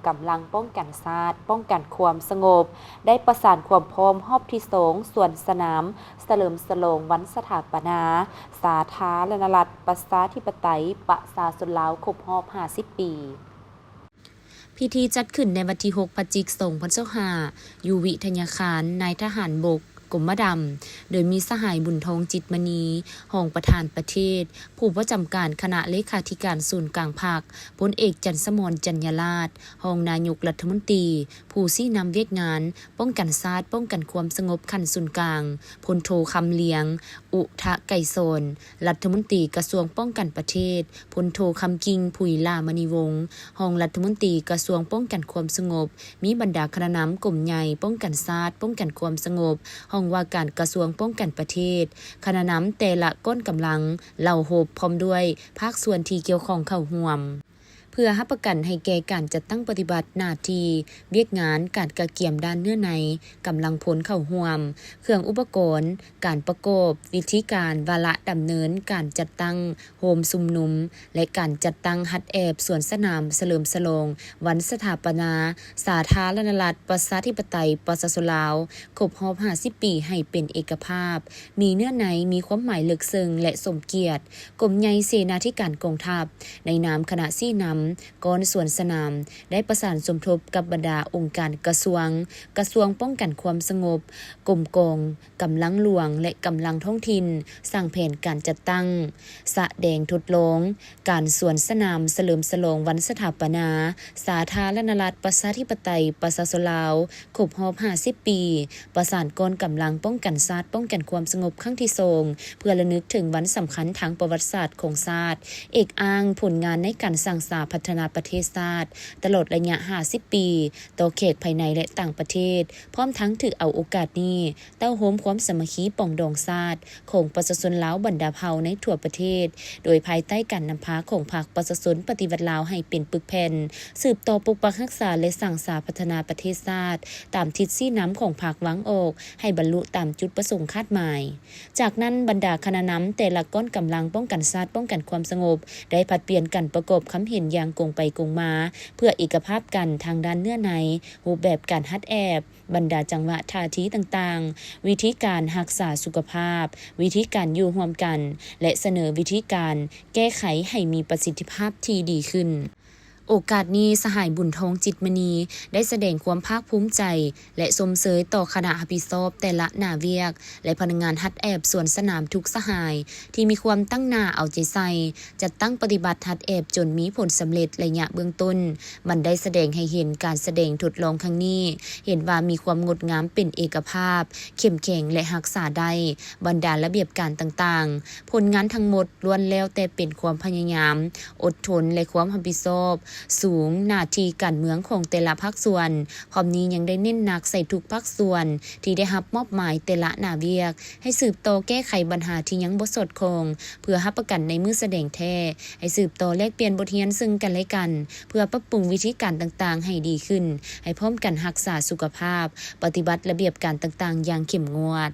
ກຳລັງປ້ອງກັນຊາດ, ປ້ອງກັນຄວາມສະຫງົບ ໄດ້ປະສານຄວາມພ້ອມຮອບທີສອງ ສວນສະໜາມສະເຫຼີມສະຫຼອງວັນສະຖາປະນາ ສາທາລະນະລັດ ປະຊາທິປະໄຕ ປະຊາຊົນລາວ ຄົບຮອບຫ້າສິບປີ. ພິທີຈັດຂຶ້ນໃນວັນທີຫົກ ພະຈິກ ສອງພັນຊາວຫ້າ ຢູ່ວິທະຍາຄານນາຍທະຫານບົກ ກົມມະດຳ ໂດຍມີສະຫາຍ ບຸນທອງ ຈິດມະນີ ຮອງປະທານປະເທດ, ຜູ້ປະຈຳການຄະນະເລຂາທິການສູນກາງພັກ, ພົນເອກ ຈັນສະໝອນ ຈັນຍາລາດ ຮອງນາຍົກລັດຖະມົນຕີ, ຜູ້ຊີ້ນຳວຽກງານປ້ອງກັນຊາດ, ປ້ອງກັນຄວາມສະຫງົບຂັ້ນສູນກາງ, ພົນໂທ ຄຳລຽງ ອຸທະໄກສອນ ລັດຖະມົນຕີກະຊວງປ້ອງກັນປະເທດ, ພົນໂທ ຄຳກິ່ງ ຜຸຍຫຼ້າມະນີວົງ ຮອງລັດຖະມົນຕີກະຊວງປ້ອງກັນຄວາມສະຫງົບ, ມີບັນດາຄະນະນຳກົມໃຫຍ່ປ້ອງກັນຊາດ, ປ້ອງກັນຄວາມສະຫງົບ, ຫ້ອງວ່າການກະຊວງປ້ອງກັນປະເທດ, ຄະນະນຳແຕ່ລະກ້ອນກຳລັງ, ເຫຼົ່າຮົບ ພ້ອມດ້ວຍພາກສ່ວນທີ່ກ່ຽວຂ້ອງເຂົ້າຮ່ວມ. ເພື່ອຮັບປະກັນໃຫ້ແກ່ການຈັດຕັ້ງປະຕິບັດໜ້າທີ່ວຽກງານການກະກຽມດ້ານເນື້ອໃນ, ກຳລັງພົນເຂົ້າຮ່ວມ, ເຄື່ອງອຸປະກອນ, ການປະກອບ, ວິທີການ, ວາລະດຳເນີນການຈັດຕັ້ງໂຮມຊຸມນຸມ ແລະ ການຈັດຕັ້ງຮັດແອບສວນສະໜາມສະເຫຼີມສະຫຼອງວັນສະຖາປະນາສາທາລະນະລັດ ປະຊາທິປະໄຕ ປະຊາຊົນລາວ ຄົບຮອບຫ້າສິບປີໃຫ້ເປັນເອກະພາບ, ມີເນື້ອໃນ, ມີຄວາມໝາຍເລິກເຊິ່ງ ແລະ ສົມກຽດ. ກົມໃຫຍ່ເສນາທິການກອງທັບ ໃນນາມຄະນະຊີ້ນຳກ້ອນສວນສະໜາມ ໄດ້ປະສານສົມທົບກັບບັນດາອົງການກະຊວງ, ກະຊວງປ້ອງກັນຄວາມສະຫງົບ, ກົມກອງ, ກຳລັງຫຼວງ ແລະ ກຳລັງທ້ອງຖິ່ນ, ສ້າງແຜນການຈັດຕັ້ງ, ສະແດງທົດລອງການສວນສະໜາມສະເຫຼີມສະຫຼອງວັນສະຖາປະນາສາທາລະນະລັດ ປະຊາທິປະໄຕ ປະຊາຊົນລາວ ຄົບຮອບຫ້າສິບປີ, ປະສານກອນກຳລັງປ້ອງກັນຊາດ, ປ້ອງກັນຄວາມສະຫງົບຄັ້ງທີສອງ ເພື່ອລະນຶກເຖິງວັນສຳຄັນທາງປະຫວັດສາດຂອງຊາດ, ເອກອ້າງຜົນງານໃນການສ້າງສາພັດທະນາປະເທດຊາດ ຕະຫຼອດໄລຍະຫ້າສິບປີ ຕໍ່ແຂກພາຍໃນ ແລະ ຕ່າງປະເທດ, ພ້ອມທັງຖືເອົາໂອກາດນີ້ ເຕົ້າໂຮມຄວາມສາມັກຄີປອງດອງຊາດຂອງປະຊາຊົນລາວບັນດາເຜົ່າໃນທົ່ວປະເທດ, ໂດຍພາຍໃຕ້ການນຳພາຂອງພັກປະຊາຊົນປະຕິວັດລາວໃຫ້ເປັນປຶກແຜ່ນ, ສືບຕໍ່ປົກປັກຮັກສາ ແລະ ສ້າງສາພັດທະນາປະເທດຊາດ ຕາມທິດຊີ້ນຳຂອງພັກວາງອອກ ໃຫ້ບັນລຸຕາມຈຸດປະສົງຄາດໝາຍ. ຈາກນັ້ນ, ບັນດາຄະນະນຳແຕ່ລະກ້ອນກຳລັງປ້ອງກັນຊາດ, ປ້ອງກັນຄວາມສະຫງົບ ໄດ້ຜັດປ່ຽນກັນປະກອບຄຳເຫັນຢ່າງກົງໄປກົງມາ ເພື່ອເອກະພາບກັນທາງດ້ານເນື້ອໃນ, ຮູບແບບການຮັດແອບ, ບັນດາຈັງຫວະທ່າທີຕ່າງໆ, ວິທີການຮັກສາສຸຂະພາບ, ວິທີການຢູ່ຮ່ວມກັນ ແລະ ສະເໜີວິທີການແກ້ໄຂໃຫ້ມີປະສິດທິພາບທີ່ດີຂຶ້ນ. ໂອກາດນີ້, ສະຫາຍ ບຸນທອງ ຈິດມະນີ ໄດ້ສະແດງຄວາມພາກພູມໃຈ ແລະ ຊົມເຊີຍຕໍ່ຄະນະຮັບຜິດຊອບແຕ່ລະໜ້າວຽກ ແລະ ພະນັກງານຮັດແອບສວນສະໜາມທຸກສະຫາຍ ທີ່ມີຄວາມຕັ້ງໜ້າເອົາໃຈໃສ່ ຈັດຕັ້ງປະຕິບັດຮັດແອບຈົນມີຜົນສຳເລັດໄລຍະເບື້ອງຕົ້ນ. ມັນໄດ້ສະແດງໃຫ້ເຫັນການສະແດງທົດລອງຄັ້ງນີ້ ເຫັນວ່າມີຄວາມງົດງາມເປັນເອກະພາບ, ເຂັ້ມແຂງ ແລະ ຮັກສາໄດ້ບັນດາລະບຽບການຕ່າງໆ. ຜົນງານທັງໝົດລ້ວນແລ້ວແຕ່ເປັນຄວາມພະຍາຍາມ, ອົດທົນ ແລະ ຄວາມຮັບຜິດຊອບສູງ. ໜ້າທີ່ການເມືອງຂອງແຕ່ລະພາກສ່ວນ ພ້ອມນີ້ຍັງໄດ້ເນັ້ນໜັກໃສ່ທຸກພາກສ່ວນທີ່ໄດ້ຮັບມອບໝາຍແຕ່ລະໜ້າວຽກ ໃຫ້ສືບຕໍ່ແກ້ໄຂບັນຫາທີ່ຍັງບໍ່ສອດຄ່ອງ ເພື່ອຮັບປະກັນໃນມື້ສະແດງແທ້, ໃຫ້ສືບຕໍ່ແລກປ່ຽນບົດຮຽນເຊິ່ງກັນແລະກັນ ເພື່ອປັບປຸງວິທີການຕ່າງໆໃຫ້ດີຂຶ້ນ, ໃຫ້ພ້ອມກັນຮັກສາສຸຂະພາບ, ປະຕິບັດລະບຽບການຕ່າງໆຢ່າງເຂັ້ມງວດ.